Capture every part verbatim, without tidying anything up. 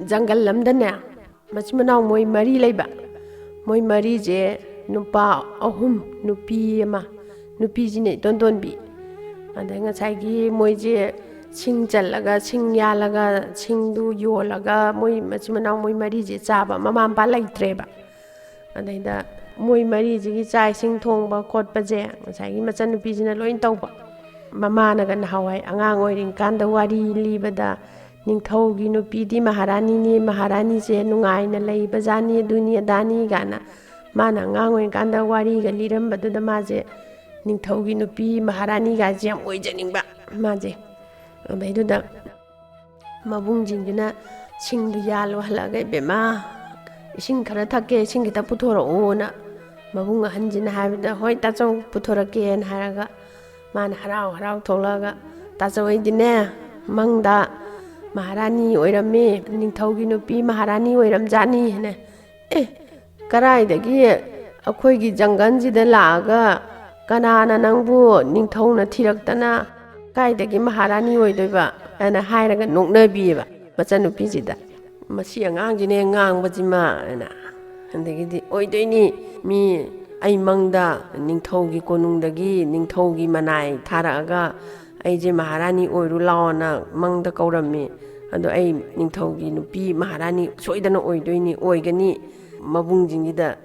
ꯖꯪꯒꯜ ꯑꯃꯗꯅꯦ, ꯃꯆꯤꯟ ꯃꯅꯥꯎ ꯃꯣꯏ ꯃꯔꯤ ꯂꯩꯕ꯫ ꯃꯣꯏ ꯃꯔꯤꯁꯦ ꯅꯨꯄꯥ ꯑꯍꯨꯝ, ꯅꯨꯄꯤ ꯑꯃ꯫ ꯅꯨꯄꯤꯁꯤꯅ ꯏꯇꯣꯟ ꯇꯣꯟꯕꯤ꯫ ꯑꯗꯩ ꯉꯁꯥꯏꯒꯤ ꯃꯣꯏꯁꯦ ꯁꯤꯡ ꯆꯜꯂꯒ, ꯁꯤꯡ ꯌꯥꯜꯂꯒ, ꯁꯤꯡꯗꯨ ꯌꯣꯜꯂꯒ ꯃꯣꯏ ꯃꯆꯤꯟ ꯃꯅꯥꯎ ꯃꯣꯏ ꯃꯔꯤꯁꯦ ꯆꯥꯕ꯫ ꯃꯃꯥ ꯃꯄꯥ ꯂꯩꯇ꯭ꯔꯦꯕ꯫ ꯑꯗꯩꯗ ꯃꯣꯏ ꯃꯔꯤꯁꯤꯒꯤ ꯆꯥꯛ ꯏꯁꯤꯡ ꯊꯣꯡꯕ ꯈꯣꯠꯄꯁꯦ ꯉꯁꯥꯏꯒꯤ ꯃꯆꯟꯅꯨꯄꯤꯁꯤꯅ ꯂꯣꯏ ꯇꯧꯕ꯫ ꯃꯃꯥꯅꯒ ꯅꯍꯥꯟꯋꯥꯏ ꯑꯉꯥꯡ ꯑꯣꯏꯔꯤꯀꯥꯟꯗ ꯋꯥꯔꯤ ꯂꯤꯕꯗ, "ꯅꯤꯡꯊꯧꯒꯤ ꯅꯨꯄꯤꯗꯤ ꯃꯍꯥꯔꯥꯅꯤꯅꯤ, ꯃꯍꯥꯔꯥꯅꯤꯁꯦ ꯅꯨꯡꯉꯥꯏꯅ ꯂꯩꯕꯖꯥꯠꯅꯤ, ꯑꯗꯨꯅꯤ ꯑꯗꯥꯅꯤ" ꯀꯥꯏꯅ ꯃꯥꯅ ꯑꯉꯥꯡ ꯑꯣꯏꯔꯤꯀꯥꯟꯗ ꯋꯥꯔꯤꯒ ꯂꯤꯔꯝꯕꯗꯨꯗ ꯃꯥꯁꯦ ꯅꯤꯡꯊꯧꯒꯤ ꯅꯨꯄꯤ ꯃꯍꯥꯔꯥꯅꯤꯒꯥꯏꯁꯦ ꯌꯥꯝ ꯑꯣꯏꯖꯅꯤꯡꯕ ꯃꯥꯁꯦ꯫ ꯑꯗꯩꯗꯨꯗ ꯃꯕꯨꯡꯁꯤꯡꯗꯨꯅ ꯁꯤꯡꯗꯨ ꯌꯥꯜꯂꯨ ꯍꯜꯂꯛꯑꯒ, "ꯏꯕꯦꯝꯃ, ꯏꯁꯤꯡ ꯈꯔ ꯊꯛꯀꯦ, ꯏꯁꯤꯡ ꯈꯤꯇ ꯄꯨꯊꯣꯔꯛꯎꯅ" ꯃꯕꯨꯡ ꯑꯍꯟꯁꯤꯅ ꯍꯥꯏꯕꯗ, "ꯍꯣꯏ ꯇꯥꯆꯧ, ꯄꯨꯊꯣꯔꯛꯀꯦꯅ" ꯍꯥꯏꯔꯒ ꯃꯥꯅ ꯍꯔꯥꯎ ꯍꯔꯥꯎ ꯊꯣꯛꯂꯛꯑꯒ, "ꯇꯥꯆꯧ, ꯑꯩꯗꯤꯅꯦ, ꯃꯪꯗ ꯃꯍꯥꯔꯥꯅꯤ ꯑꯣꯏꯔꯝꯃꯤ, ꯅꯤꯡꯊꯧꯒꯤ ꯅꯨꯄꯤ ꯃꯍꯥꯔꯥꯅꯤ ꯑꯣꯏꯔꯝꯖꯥꯠꯅꯤ" ꯍꯥꯏꯅ꯫ "ꯑꯦ, ꯀꯔꯥꯏꯗꯒꯤ ꯑꯩꯈꯣꯏꯒꯤ ꯖꯪꯒꯜꯁꯤꯗ ꯂꯥꯛꯑꯒ ꯀꯅꯥꯅ ꯅꯪꯕꯨ ꯅꯤꯡꯊꯧꯅ ꯊꯤꯔꯛꯇꯅ ꯀꯥꯏꯗꯒꯤ ꯃꯍꯥꯔꯥꯅꯤ ꯑꯣꯏꯗꯣꯏꯕ?" ꯍꯥꯏꯅ ꯍꯥꯏꯔꯒ ꯅꯣꯛꯅꯕꯤꯌꯦꯕ ꯃꯆꯟꯅꯨꯄꯤꯁꯤꯗ꯫ "ꯃꯁꯤ ꯑꯉꯥꯡꯁꯤꯅ ꯉꯥꯡꯕꯁꯤꯃ" ꯍꯥꯏꯅ꯫ ꯑꯗꯒꯤꯗꯤ, "ꯑꯣꯏꯗꯣꯏꯅꯤ, ꯃꯤ ꯑꯩ ꯃꯪꯗ ꯅꯤꯡꯊꯧꯒꯤ ꯀꯣꯅꯨꯡꯗꯒꯤ ꯅꯤꯡꯊꯧꯒꯤ ꯃꯅꯥꯏ ꯊꯥꯔꯛꯑꯒ ꯑꯩꯁꯦ ꯃꯍꯥꯔꯥꯅꯤ ꯑꯣꯏꯔꯨ ꯂꯥꯛꯑꯣꯅ ꯃꯪꯗ ꯀꯧꯔꯝꯃꯤ꯫ ꯑꯗꯣ ꯑꯩ ꯅꯤꯡꯊꯧꯒꯤ ꯅꯨꯄꯤ ꯃꯍꯥꯔꯥꯅꯤ ꯁꯣꯏꯗꯅ ꯑꯣꯏꯗꯣꯏꯅꯤ, ꯑꯣꯏꯒꯅꯤ"꯫ ꯃꯕꯨꯡꯁꯤꯡꯁꯤꯗ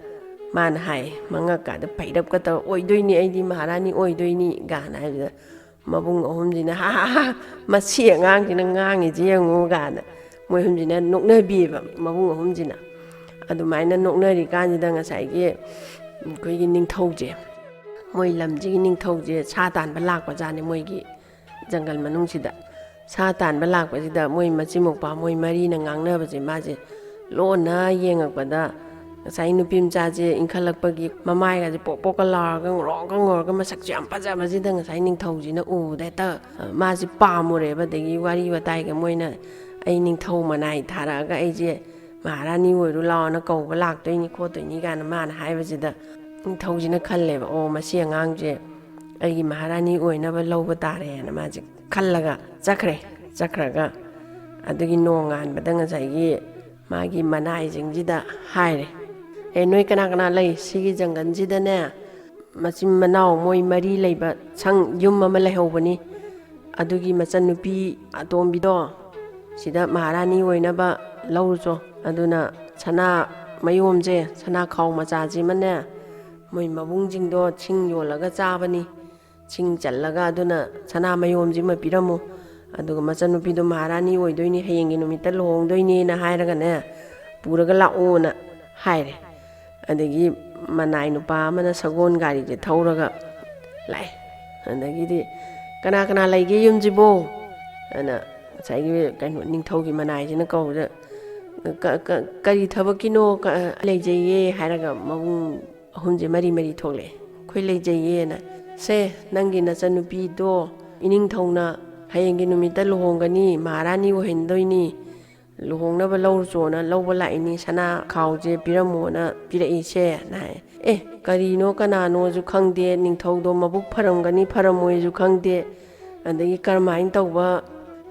ꯃꯥꯅ ꯍꯥꯏ, ꯃꯉꯛꯀꯥꯗ ꯐꯩꯔꯞꯀ ꯇꯧꯔ, "ꯑꯣꯏꯗꯣꯏꯅꯤ, ꯑꯩꯗꯤ ꯃꯍꯥꯔꯥꯅꯤ ꯑꯣꯏꯗꯣꯏꯅꯤ" ꯒꯥꯅ ꯍꯥꯏꯕꯗ, ꯃꯕꯨꯡ ꯑꯍꯨꯝꯁꯤꯅ, "ꯍꯥ ꯍꯥ ꯍꯥ, ꯃꯁꯤ ꯑꯉꯥꯡꯁꯤꯅ ꯉꯥꯡꯉꯤꯁꯤ ꯌꯦꯡꯉꯨ" ꯒꯥꯅ ꯃꯣꯏ ꯑꯍꯨꯝꯁꯤꯅ ꯅꯣꯛꯅꯕꯤꯌꯦꯕ, ꯃꯕꯨꯡ ꯑꯍꯨꯝꯁꯤꯅ꯫ ꯑꯗꯨꯃꯥꯏꯅ ꯅꯣꯛꯅꯔꯤꯀꯥꯟꯁꯤꯗ ꯉꯁꯥꯏꯒꯤ ꯑꯩꯈꯣꯏꯒꯤ ꯅꯤꯡꯊꯧꯁꯦ, ꯃꯣꯏ ꯂꯝꯁꯤꯒꯤ ꯅꯤꯡꯊꯧꯁꯦ ꯁꯥ ꯇꯥꯟꯕ ꯂꯥꯛꯄꯖꯥꯠꯅꯤ ꯃꯣꯏꯒꯤ ꯖꯪꯒꯜ ꯃꯅꯨꯡꯁꯤꯗ꯫ ꯁꯥ ꯇꯥꯟꯕ ꯂꯥꯛꯄꯁꯤꯗ ꯃꯣꯏ ꯃꯆꯤꯟ ꯃꯧꯄ꯭ꯋꯥ ꯃꯣꯏ ꯃꯔꯤꯅ ꯉꯥꯡꯅꯕꯁꯦ ꯃꯥꯁꯦ ꯂꯣꯟꯅ ꯌꯦꯡꯉꯛꯄꯗ, ꯉꯁꯥꯏ ꯅꯨꯄꯤ ꯃꯆꯥꯁꯦ ꯏꯟꯈꯠꯂꯛꯄꯒꯤ ꯃꯃꯥꯏꯒꯁꯦ ꯄꯣꯛ ꯄꯣꯛꯀ ꯂꯥꯎꯔꯒ ꯉꯧꯔꯣꯛꯀ ꯉꯧꯔꯒ ꯃꯁꯛꯁꯨ ꯌꯥꯝ ꯐꯖꯕꯁꯤꯗ ꯉꯁꯥꯏ ꯅꯤꯡꯊꯧꯁꯤꯅ ꯎꯕꯗ ꯍꯦꯛꯇ, ꯑ, ꯃꯥꯁꯦ ꯄꯥꯝꯃꯨꯔꯦꯕ꯫ ꯑꯗꯒꯤ ꯋꯥꯔꯤ ꯋꯥꯇꯥꯏꯒ ꯃꯣꯏꯅ, "ꯑꯩ ꯅꯤꯡꯊꯧ ꯃꯅꯥꯏ ꯊꯥꯔꯛꯑꯒ ꯑꯩꯁꯦ ꯃꯍꯥꯔꯥꯅꯤ ꯑꯣꯏꯔꯨ ꯂꯥꯛꯑꯣꯅ ꯀꯧꯕ ꯂꯥꯛꯇꯣꯏꯅꯤ ꯈꯣꯠꯇꯣꯏꯅꯤ" ꯀꯥꯏꯅ ꯃꯥꯅ ꯍꯥꯏꯕꯁꯤꯗ ꯅꯤꯡꯊꯧꯁꯤꯅ ꯈꯜꯂꯦꯕ, "ꯑꯣ, ꯃꯁꯤ ꯑꯉꯥꯡꯁꯦ ꯑꯩꯒꯤ ꯃꯍꯥꯔꯥꯅꯤ ꯑꯣꯏꯅꯕ ꯂꯧꯕ ꯇꯥꯔꯦꯅ" ꯃꯥꯁꯦ ꯈꯜꯂꯒ ꯆꯠꯈ꯭ꯔꯦ꯫ ꯆꯠꯈ꯭ꯔꯒ ꯑꯗꯨꯒꯤ ꯅꯣꯡꯉꯥꯟꯕꯗ ꯉꯁꯥꯏꯒꯤ ꯃꯥꯒꯤ ꯃꯅꯥꯏꯁꯤꯡꯁꯤꯗ ꯍꯥꯏꯔꯦ, "ꯑꯦ, ꯅꯣꯏ ꯀꯅꯥ ꯀꯅꯥ ꯂꯩ? ꯁꯤꯒꯤ ꯖꯪꯒꯜꯁꯤꯗꯅꯦ ꯃꯆꯤꯟ ꯃꯅꯥꯎ ꯃꯣꯏ ꯃꯔꯤ ꯂꯩꯕ ꯁꯪ ꯌꯨꯝ ꯑꯃ ꯂꯩꯍꯧꯕꯅꯤ꯫ ꯑꯗꯨꯒꯤ ꯃꯆꯟꯅꯨꯄꯤ ꯑꯇꯣꯝꯕꯤꯗꯣ ꯁꯤꯗ ꯃꯍꯥꯔꯥꯅꯤ ꯑꯣꯏꯅꯕ ꯂꯧꯔꯨꯆꯣ꯫ ꯑꯗꯨꯅ ꯁꯅꯥ ꯃꯌꯣꯝꯁꯦ, ꯁꯅꯥ ꯈꯥꯎ ꯃꯆꯥꯁꯤꯃꯅꯦ, ꯃꯣꯏ ꯃꯕꯨꯡꯁꯤꯡꯗꯣ ꯁꯤꯡ ꯌꯣꯜꯂꯒ ꯆꯥꯕꯅꯤ꯫ ꯁꯤꯡ ꯆꯜꯂꯒ ꯑꯗꯨꯅ ꯁꯅꯥ ꯃꯌꯣꯝꯁꯤꯃ ꯄꯤꯔꯝꯃꯨ꯫ ꯑꯗꯨꯒ ꯃꯆꯟꯅꯨꯄꯤꯗꯣ ꯃꯍꯥꯔꯥꯅꯤ ꯑꯣꯏꯗꯣꯏꯅꯤ, ꯍꯌꯦꯡꯒꯤ ꯅꯨꯃꯤꯠꯇ ꯂꯨꯍꯣꯡꯗꯣꯏꯅꯦꯅ ꯍꯥꯏꯔꯒꯅꯦ, ꯄꯨꯔꯒ ꯂꯥꯛꯑꯣꯅ" ꯍꯥꯏꯔꯦ꯫ ꯑꯗꯒꯤ ꯃꯅꯥꯏ ꯅꯨꯄꯥ ꯑꯃꯅ ꯁꯒꯣꯜ ꯒꯥꯔꯤꯁꯦ ꯊꯧꯔꯒ ꯂꯥꯛꯑꯦ꯫ ꯑꯗꯒꯤꯗꯤ, "ꯀꯅꯥ ꯀꯅꯥ ꯂꯩꯒꯦ ꯌꯨꯝꯁꯤꯕꯣ?" ꯑꯅ ꯉꯁꯥꯏꯒꯤ ꯀꯩꯅꯣ, ꯅꯤꯡꯊꯧꯒꯤ ꯃꯅꯥꯏꯁꯤꯅ ꯀꯧꯕꯗ, "ꯀ-, ꯀ-, ꯀꯔꯤ ꯊꯕꯛꯀꯤꯅꯣ? ꯀ-, ꯂꯩꯖꯩꯌꯦ" ꯍꯥꯏꯔꯒ ꯃꯕꯨꯡ ꯑꯍꯨꯝꯁꯦ ꯃꯔꯤ ꯃꯔꯤ ꯊꯣꯛꯂꯛꯑꯦ꯫ "ꯑꯩꯈꯣꯏ ꯂꯩꯖꯩꯌꯦꯅ꯫ ꯁꯦ, ꯅꯪꯒꯤ ꯅꯆꯟꯅꯨꯄꯤꯗꯣ ꯏꯅꯤꯡꯊꯧꯅ ꯍꯌꯦꯡꯒꯤ ꯅꯨꯃꯤꯠꯇ ꯂꯨꯍꯣꯡꯒꯅꯤ, ꯃꯍꯥꯔꯥꯅꯤ ꯑꯣꯏꯍꯟꯗꯣꯏꯅꯤ, ꯂꯨꯍꯣꯡꯅꯕ ꯂꯧꯔꯨꯆꯣꯅ ꯂꯧꯕ ꯂꯥꯛꯏꯅꯤ, ꯁꯅꯥ ꯈꯥꯎꯁꯦ ꯄꯤꯔꯝꯃꯣꯅ ꯄꯤꯔꯛꯏꯁꯦꯅ" ꯍꯥꯏ꯫ "ꯑꯦ, ꯀꯔꯤꯅꯣ ꯀꯅꯥꯅꯣꯁꯨ ꯈꯪꯗꯦ, ꯅꯤꯡꯊꯧꯗꯣ ꯃꯕꯨꯛ ꯐꯔꯝꯒꯅꯤ ꯐꯔꯝꯃꯣꯏꯁꯨ ꯈꯪꯗꯦ, ꯑꯗꯒꯤ ꯀꯔꯝꯍꯥꯏꯅ ꯇꯧꯕ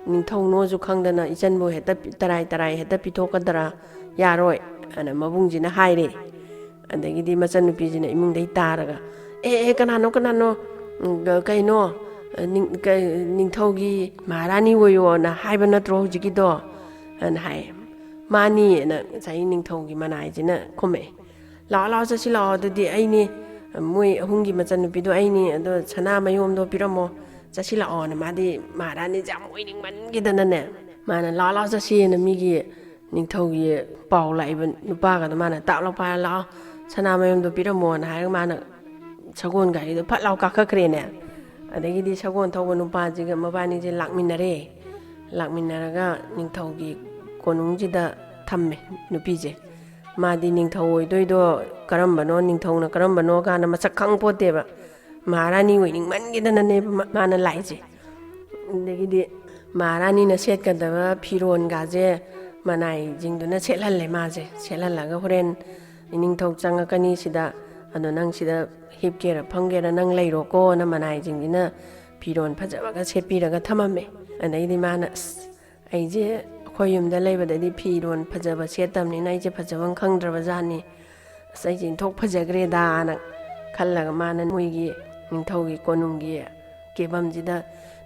ꯅꯤꯡꯊꯧꯅꯣꯁꯨ ꯈꯪꯗꯅ ꯏꯆꯟꯕꯨ ꯍꯦꯛꯇ ꯄꯤ-, ꯇꯔꯥꯏ ꯇꯔꯥꯏ ꯍꯦꯛꯇ ꯄꯤꯊꯣꯛꯀꯗ꯭ꯔꯥ? ꯌꯥꯔꯣꯏ" ꯑꯅ ꯃꯕꯨꯡꯁꯤꯅ ꯍꯥꯏꯔꯦ꯫ ꯑꯗꯒꯤꯗꯤ ꯃꯆꯟꯅꯨꯄꯤꯁꯤꯅ ꯏꯃꯨꯡꯗꯩ ꯇꯥꯔꯒ, "ꯑꯦ, ꯑꯦ, ꯀꯅꯥꯅꯣ, ꯀꯅꯥꯅꯣ? ꯎꯝ, ꯀ-, ꯀꯩꯅꯣ? ꯑ, ꯅꯤꯡ-, ꯀ-, ꯅꯤꯡꯊꯧꯒꯤ ꯃꯍꯥꯔꯥꯅꯤ ꯑꯣꯏꯌꯣꯅ ꯍꯥꯏꯕ ꯅꯠꯇ꯭ꯔꯣ ꯍꯧꯖꯤꯛꯀꯤꯗꯣ?" ꯑꯅ ꯍꯥꯏ꯫ "ꯃꯥꯅꯤ" ꯑꯅ ꯉꯁꯥꯏ ꯅꯤꯡꯊꯧꯒꯤ ꯃꯅꯥꯏꯁꯤꯅ ꯈꯨꯝꯃꯛꯑꯦ꯫ "ꯂꯥꯛꯑꯣ, ꯂꯥꯛꯑꯣ, ꯆꯠꯁꯤ ꯂꯥꯛꯑꯣ, ꯑꯗꯨꯗꯤ ꯑꯩꯅꯤ, ꯃꯣꯏ ꯑꯍꯨꯝꯒꯤ ꯃꯆꯟꯅꯨꯄꯤꯗꯣ ꯑꯩꯅꯤ, ꯑꯗꯣ ꯁꯅꯥ ꯃꯌꯣꯝꯗꯣ ꯄꯤꯔꯝꯃꯣ, ꯆꯠꯁꯤ ꯂꯥꯛꯑꯣꯅ" ꯃꯥꯗꯤ ꯃꯍꯥꯔꯥꯅꯤꯁꯦ ꯌꯥꯝ ꯑꯣꯏꯅꯤꯡꯃꯟꯈꯤꯗꯅꯅꯦ, ꯃꯥꯅ "ꯂꯥꯛꯑꯣ, ꯂꯥꯛꯑꯣ, ꯆꯠꯁꯤꯅ" ꯃꯤꯒꯤ ꯅꯤꯡꯊꯧꯒꯤ ꯄꯥꯎ ꯂꯥꯛꯏꯕ ꯅꯨꯄꯥꯒꯗꯣ ꯃꯥꯅ ꯇꯥꯛ ꯂꯥꯎ ꯄꯥꯏꯔ, "ꯂꯥꯛꯑꯣ, ꯁꯅꯥ ꯃꯌꯣꯝꯗꯣ ꯄꯤꯔꯝꯃꯣꯅ" ꯍꯥꯏꯔꯒ ꯃꯥꯅ ꯁꯒꯣꯜ ꯒꯥꯔꯤꯗꯣ ꯐꯠ ꯂꯥꯎ ꯀꯥꯈꯠꯈ꯭ꯔꯦꯅꯦ꯫ ꯑꯗꯒꯤꯗꯤ ꯁꯒꯣꯜ ꯊꯧꯕ ꯅꯨꯄꯥꯁꯤꯒ ꯃꯕꯥꯅꯤꯁꯦ ꯂꯥꯛꯃꯤꯟꯅꯔꯦ꯫ ꯂꯥꯛꯃꯤꯟꯅꯔꯒ ꯅꯤꯡꯊꯧꯒꯤ ꯀꯣꯅꯨꯡꯁꯤꯗ ꯊꯝꯃꯦ ꯅꯨꯄꯤꯁꯦ꯫ ꯃꯥꯗꯤ ꯅꯤꯡꯊꯧ ꯑꯣꯏꯗꯣꯏꯗꯣ ꯀꯔꯝꯕꯅꯣ, ꯅꯤꯡꯊꯧꯅ ꯀꯔꯝꯕꯅꯣ ꯀꯥꯏꯅ ꯃꯁꯛ ꯈꯪ ꯄꯣꯠꯇꯦꯕ꯫ ꯃꯍꯥꯔꯥꯅꯤ ꯑꯣꯏꯅꯤꯡꯃꯟꯒꯤꯗꯅꯅꯦꯕ ꯃꯥ-, ꯃꯥꯅ ꯂꯥꯛꯏꯁꯦ꯫ ꯑꯗꯒꯤꯗꯤ ꯃꯍꯥꯔꯥꯅꯤꯅ ꯁꯦꯠꯀꯗꯕ ꯐꯤꯔꯣꯟꯒꯥꯁꯦ ꯃꯅꯥꯏꯁꯤꯡꯗꯨꯅ ꯁꯦꯠꯍꯜꯂꯦ ꯃꯥꯁꯦ꯫ ꯁꯦꯠꯍꯜꯂꯒ "ꯍꯣꯔꯦꯟ ꯏꯅꯤꯡꯊꯧ ꯆꯪꯉꯛꯀꯅꯤ ꯁꯤꯗ, ꯑꯗꯣ ꯅꯪ ꯁꯤꯗ ꯍꯤꯞꯀꯦꯔ ꯐꯝꯒꯦꯔ ꯅꯪ ꯂꯩꯔꯣꯀꯣꯅ" ꯃꯅꯥꯏꯁꯤꯡꯁꯤꯅ ꯐꯤꯔꯣꯟ ꯐꯖꯕꯒ ꯁꯦꯠꯄꯤꯔꯒ ꯊꯝꯃꯝꯃꯦ꯫ ꯑꯗꯩꯗꯤ ꯃꯥꯅ, "ꯑꯁ, ꯑꯩꯁꯦ ꯑꯩꯈꯣꯏ ꯌꯨꯝꯗ ꯂꯩꯕꯗꯗꯤ ꯐꯤꯔꯣꯜ ꯐꯖꯕ ꯁꯦꯠꯇꯕꯅꯤꯅ ꯑꯩꯁꯦ ꯐꯖꯕ ꯈꯪꯗ꯭ꯔꯕ ꯖꯥꯠꯅꯤ꯫ "ꯑꯁ, ꯑꯩꯁꯦ ꯏꯟꯊꯣꯛ ꯐꯖꯈ꯭ꯔꯦꯗꯥꯅ" ꯈꯜꯂꯒ ꯃꯥꯅ ꯃꯣꯏꯒꯤ ꯅꯤꯡꯊꯧꯒꯤ ꯀꯣꯅꯨꯡꯒꯤ ꯀꯦꯕꯝꯁꯤꯗ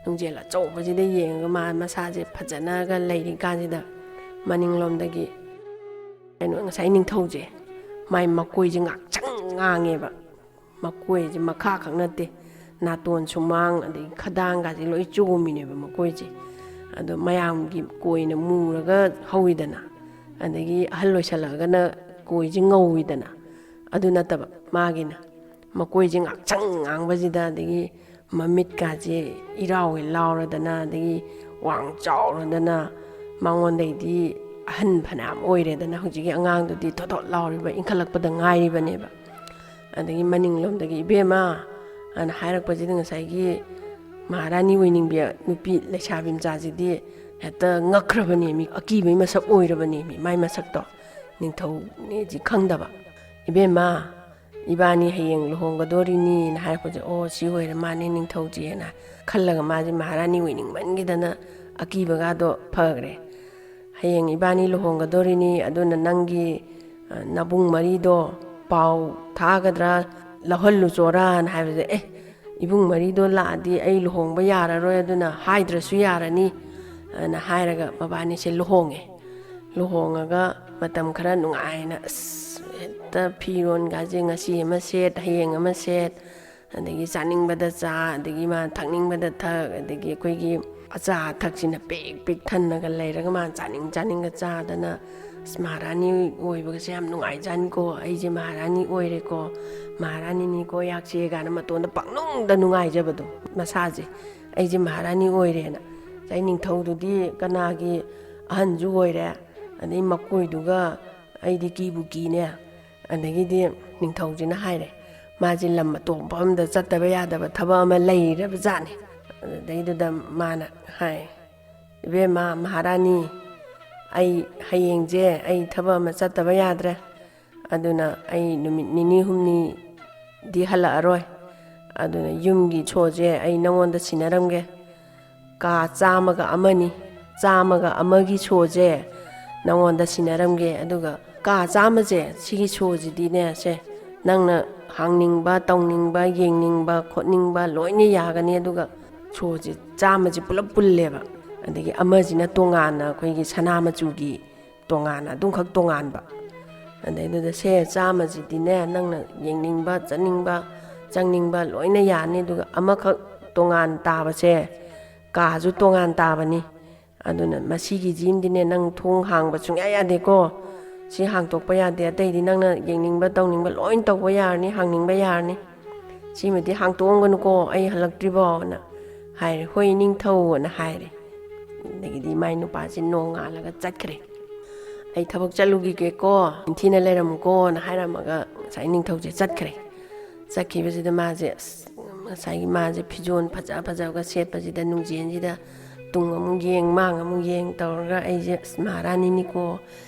ꯅꯨꯡꯖꯦꯜ ꯑꯆꯧꯕꯁꯤꯗ ꯌꯦꯡꯉꯒ ꯃꯥ ꯃꯁꯥꯁꯦ ꯐꯖꯅꯒ ꯂꯩꯔꯤꯀꯥꯟꯁꯤꯗ ꯃꯅꯤꯡꯂꯣꯝꯗꯒꯤ ꯀꯩꯅꯣ, ꯉꯁꯥꯏ ꯅꯤꯡꯊꯧꯁꯦ ꯃꯥꯏ ꯃꯀꯣꯏꯁꯦ ꯉꯥꯛꯁꯪ ꯉꯥꯡꯉꯦꯕ꯫ ꯃꯀꯣꯏꯁꯦ ꯃꯈꯥ ꯈꯛ ꯅꯠꯇꯦ, ꯅꯥꯇꯣꯟ ꯁꯨꯃꯥꯡ ꯑꯗꯒꯤ ꯈꯗꯥꯡꯒꯁꯦ ꯂꯣꯏ ꯆꯣꯝꯃꯤꯅꯦꯕ ꯃꯀꯣꯏꯁꯦ꯫ ꯑꯗꯣ ꯃꯌꯥꯝꯒꯤ ꯀꯣꯏꯅ ꯃꯨꯔꯒ ꯍꯧꯋꯤꯗꯅ, ꯑꯗꯒꯤ ꯑꯍꯜ ꯑꯣꯏꯁꯜꯂꯛꯑꯒꯅ ꯀꯣꯏꯁꯦ ꯉꯧꯋꯤꯗꯅ, ꯑꯗꯨ ꯅꯠꯇꯕ ꯃꯥꯒꯤꯅ꯫ ꯃꯀꯣꯏꯁꯦ ꯉꯥꯛꯁꯪ ꯉꯥꯡꯕꯁꯤꯗ, ꯑꯗꯒꯤ ꯃꯃꯤꯠꯀꯥꯁꯦ ꯏꯔꯥꯎꯒꯩ ꯂꯥꯎꯔꯗꯅ, ꯑꯗꯒꯤ ꯋꯥꯡ ꯆꯥꯎꯔꯗꯅ, ꯃꯉꯣꯟꯗꯩꯗꯤ ꯑꯍꯟ ꯐꯅꯌꯥꯝ ꯑꯣꯏꯔꯦꯗꯅ, ꯍꯧꯖꯤꯛꯀꯤ ꯑꯉꯥꯡꯗꯨꯗꯤ ꯊꯣꯠ ꯊꯣꯠ ꯂꯥꯎꯔꯤꯕ, ꯏꯟꯈꯠꯂꯛꯄꯗ ꯉꯥꯏꯔꯤꯕꯅꯦꯕ꯫ ꯑꯗꯒꯤ ꯃꯅꯤꯡꯂꯣꯝꯗꯒꯤ, "ꯏꯕꯦꯝꯃ" ꯑꯅ ꯍꯥꯏꯔꯛꯄꯁꯤꯗ, ꯉꯁꯥꯏꯒꯤ ꯃꯍꯥꯔꯥꯅꯤ ꯑꯣꯏꯅꯤꯡꯕꯤ ꯅꯨꯄꯤ ꯂꯩꯁꯥꯕꯤ ꯃꯆꯥꯁꯤꯗꯤ ꯍꯦꯛꯇ ꯉꯛꯈ꯭ꯔꯕꯅꯦꯃꯤ, ꯑꯀꯤꯕꯒꯤ ꯃꯁꯛ ꯑꯣꯏꯔꯕꯅꯦꯃꯤ ꯃꯥꯏ ꯃꯁꯛꯇꯣ, ꯅꯤꯡꯊꯧꯅꯦꯁꯤ ꯈꯪꯗꯕ꯫ "ꯏꯕꯦꯝꯃ, ꯏꯕꯥꯅꯤ ꯍꯌꯦꯡ ꯂꯨꯍꯣꯡꯒꯗꯣꯔꯤꯅꯤꯅ" ꯍꯥꯏꯔꯛꯄꯁꯦ, "ꯑꯣ, ꯁꯤ ꯑꯣꯏꯔꯦ ꯃꯥꯅꯦ ꯅꯤꯡꯊꯧꯁꯦꯅ" ꯈꯜꯂꯒ ꯃꯥꯁꯦ ꯃꯍꯥꯔꯥꯅꯤ ꯑꯣꯏꯅꯤꯡꯃꯟꯒꯤꯗꯅ ꯑꯀꯤꯕꯒꯗꯣ ꯐꯈ꯭ꯔꯦ꯫ "ꯍꯌꯦꯡ ꯏꯕꯥꯅꯤ ꯂꯨꯍꯣꯡꯒꯗꯣꯔꯤꯅꯤ, ꯑꯗꯨꯅ ꯅꯪꯒꯤ, ꯑ, ꯅꯕꯨꯡ ꯃꯔꯤꯗꯣ ꯄꯥꯎ ꯊꯥꯒꯗ꯭ꯔꯥ, ꯂꯧꯍꯜꯂꯨꯆꯣꯔꯥꯅ" ꯍꯥꯏꯕꯁꯦ, "ꯑꯦ, ꯏꯕꯨꯡ ꯃꯔꯤꯗꯣ ꯂꯥꯛꯑꯗꯤ ꯑꯩ ꯂꯨꯍꯣꯡꯕ ꯌꯥꯔꯔꯣꯏ, ꯑꯗꯨꯅ ꯍꯥꯏꯗ꯭ꯔꯁꯨ ꯌꯥꯔꯅꯤ" ꯑꯅ ꯍꯥꯏꯔꯒ ꯃꯕꯥꯅꯤꯁꯦ ꯂꯨꯍꯣꯡꯉꯦ꯫ ꯂꯨꯍꯣꯡꯉꯒ ꯃꯇꯝ ꯈꯔ ꯅꯨꯡꯉꯥꯏꯅ, ꯑꯁ, ꯍꯦꯛꯇ ꯐꯤꯔꯣꯟꯒꯁꯦ ꯉꯁꯤ ꯑꯃ ꯁꯦꯠ, ꯍꯌꯦꯡ ꯑꯃ ꯁꯦꯠ, ꯑꯗꯒꯤ ꯆꯥꯅꯤꯡꯕꯗ ꯆꯥ, ꯑꯗꯒꯤ ꯃꯥ ꯊꯛꯅꯤꯡꯕꯗ ꯊꯛ, ꯑꯗꯒꯤ ꯑꯩꯈꯣꯏꯒꯤ ꯑꯆꯥ ꯑꯊꯛꯁꯤꯅ ꯄꯤꯛ ꯄꯤꯛ ꯊꯟꯅꯒ ꯂꯩꯔꯒ ꯃꯥꯅ ꯆꯥꯅꯤꯡ ꯆꯥꯅꯤꯡꯒ ꯆꯥꯗꯅ, "ꯑꯁ, ꯃꯍꯥꯔꯥꯅꯤ ꯑꯣꯏꯕꯒꯁꯦ ꯌꯥꯝ ꯅꯨꯡꯉꯥꯏꯖꯥꯠꯅꯤꯀꯣ, ꯑꯩꯁꯦ ꯃꯍꯥꯔꯥꯅꯤ ꯑꯣꯏꯔꯦꯀꯣ, ꯃꯍꯥꯔꯥꯅꯤꯅꯤꯀꯣ ꯑꯩꯍꯥꯛꯁꯦ" ꯀꯥꯏꯅ ꯃꯇꯣꯟꯗ ꯄꯪꯅꯨꯡꯗ ꯅꯨꯡꯉꯥꯏꯖꯕꯗꯣ ꯃꯁꯥꯁꯦ, "ꯑꯩꯁꯦ ꯃꯍꯥꯔꯥꯅꯤ ꯑꯣꯏꯔꯦꯅ"꯫ ꯉꯁꯥꯏ ꯅꯤꯡꯊꯧꯗꯨꯗꯤ ꯀꯅꯥꯒꯤ ꯑꯍꯟꯁꯨ ꯑꯣꯏꯔꯦ, ꯑꯗꯩ ꯃꯀꯣꯏꯗꯨꯒ ꯑꯩꯗꯤ ꯀꯤꯕꯨ ꯀꯤꯅꯦ꯫ ꯑꯗꯒꯤꯗꯤ ꯅꯤꯡꯊꯧꯁꯤꯅ ꯍꯥꯏꯔꯦ, ꯃꯥꯁꯦ ꯂꯝ ꯑꯇꯣꯞꯄ ꯑꯝꯗ ꯆꯠꯇꯕ ꯌꯥꯗꯕ ꯊꯕꯛ ꯑꯃ ꯂꯩꯔꯕ ꯖꯥꯠꯅꯤ꯫ ꯑꯗꯨꯗꯩꯗꯨꯗ ꯃꯥꯅ ꯍꯥꯏ, "ꯏꯕꯦꯝꯃ ꯃꯍꯥꯔꯥꯅꯤ, ꯑꯩ ꯍꯌꯦꯡꯁꯦ ꯑꯩ ꯊꯕꯛ ꯑꯃ ꯆꯠꯇꯕ ꯌꯥꯗ꯭ꯔꯦ, ꯑꯗꯨꯅ ꯑꯩ ꯅꯨꯃꯤꯠ ꯅꯤꯅꯤ ꯍꯨꯝꯅꯤꯗꯤ ꯍꯜꯂꯛꯑꯔꯣꯏ꯫ ꯑꯗꯨꯅ ꯌꯨꯝꯒꯤ ꯁꯣꯁꯦ ꯑꯩ ꯅꯉꯣꯟꯗ ꯁꯤꯟꯅꯔꯝꯒꯦ꯫ ꯀꯥ ꯆꯥꯝꯃꯒ ꯑꯃꯅꯤ, ꯆꯥꯝꯃꯒ ꯑꯃꯒꯤ ꯁꯣꯁꯦ ꯅꯉꯣꯟꯗ ꯁꯤꯟꯅꯔꯝꯒꯦ, ꯑꯗꯨꯒ ꯀꯥ ꯆꯥꯝꯃꯁꯦ, ꯁꯤꯒꯤ ꯁꯣꯁꯤꯗꯤꯅꯦ, ꯁꯦ, ꯅꯪꯅ ꯍꯥꯡꯅꯤꯡꯕ, ꯇꯧꯅꯤꯡꯕ, ꯌꯦꯡꯅꯤꯡꯕ, ꯈꯣꯠꯅꯤꯡꯕ ꯂꯣꯏꯅ ꯌꯥꯒꯅꯤ꯫ ꯑꯗꯨꯒ ꯁꯣꯁꯦ ꯆꯥꯝꯃꯁꯦ ꯄꯨꯂꯞ ꯄꯨꯜꯂꯦꯕ꯫ ꯑꯗꯒꯤ ꯑꯃꯁꯤꯅ ꯇꯣꯉꯥꯟꯅ ꯑꯩꯈꯣꯏꯒꯤ ꯁꯅꯥ ꯃꯆꯨꯒꯤ ꯇꯣꯉꯥꯟꯅ ꯑꯗꯨꯝꯈꯛ ꯇꯣꯉꯥꯟꯕ꯫ ꯑꯗꯩꯗꯨꯗ ꯁꯦ ꯆꯥꯝꯃꯁꯤꯗꯤꯅꯦ, ꯅꯪꯅ ꯌꯦꯡꯅꯤꯡꯕ, ꯆꯠꯅꯤꯡꯕ, ꯆꯪꯅꯤꯡꯕ ꯂꯣꯏꯅ ꯌꯥꯅꯤ꯫ ꯑꯗꯨꯒ ꯑꯃꯈꯛ ꯇꯣꯉꯥꯟ ꯇꯥꯕꯁꯦ, ꯀꯥꯁꯨ ꯇꯣꯉꯥꯟ ꯇꯥꯕꯅꯤ꯫ ꯑꯗꯨꯅ ꯃꯁꯤꯒꯤꯁꯤꯃꯗꯤꯅꯦ, ꯅꯪ ꯊꯣꯡ ꯍꯥꯡꯕ ꯁꯨꯡꯌꯥ ꯌꯥꯗꯦꯀꯣ꯫ ꯁꯤ ꯍꯥꯡꯇꯣꯛꯄ ꯌꯥꯗꯦ, ꯑꯇꯩꯗꯤ ꯅꯪꯅ ꯌꯦꯡꯅꯤꯡꯕ, ꯇꯧꯅꯤꯡꯕ ꯂꯣꯏ ꯇꯧꯕ ꯌꯥꯔꯅꯤ, ꯍꯥꯡꯅꯤꯡꯕ ꯌꯥꯔꯅꯤ꯫ ꯁꯤꯃꯗꯤ ꯍꯥꯡꯇꯣꯛꯑꯝꯒꯅꯨꯀꯣ, ꯑꯩ ꯍꯜꯂꯛꯇ꯭ꯔꯤꯐꯥꯎꯅ ꯍꯥꯏꯔꯦ꯫ "ꯍꯣꯏ, ꯏꯅꯤꯡꯊꯧ" ꯑꯅ ꯍꯥꯏꯔꯦ꯫ ꯑꯗꯒꯤꯗꯤ ꯃꯥꯏ ꯅꯨꯄꯥꯁꯤ ꯅꯣꯡꯉꯥꯜꯂꯒ ꯆꯠꯈ꯭ꯔꯦ꯫ "ꯑꯩ ꯊꯕꯛ ꯆꯠꯂꯨꯈꯤꯒꯦꯀꯣ, ꯅꯤꯡꯊꯤꯅ ꯂꯩꯔꯝꯃꯨꯀꯣꯅ ꯍꯥꯏꯔꯝꯃꯒ ꯉꯁꯥꯏ ꯅꯤꯡꯊꯧꯁꯦ ꯆꯠꯈ꯭ꯔꯦ꯫ ꯆꯠꯈꯤꯕꯁꯤꯗ ꯃꯥꯁꯦ, ꯑꯁ, ꯉꯁꯥꯏꯒꯤ ꯃꯥꯁꯦ ꯐꯤꯖꯣꯜ ꯐꯖ ꯐꯖꯕꯒ ꯁꯦꯠꯄꯁꯤꯗ ꯅꯨꯡꯖꯦꯟꯁꯤꯗ ꯇꯨꯡ ꯑꯃꯨꯛ ꯌꯦꯡ, ꯃꯥꯡ ꯑꯃꯨꯛ ꯌꯦꯡ ꯇꯧꯔꯒ, "ꯑꯩꯁꯦ, ꯑꯁ, ꯃꯍꯥꯔꯥꯅꯤꯅꯤꯀꯣ,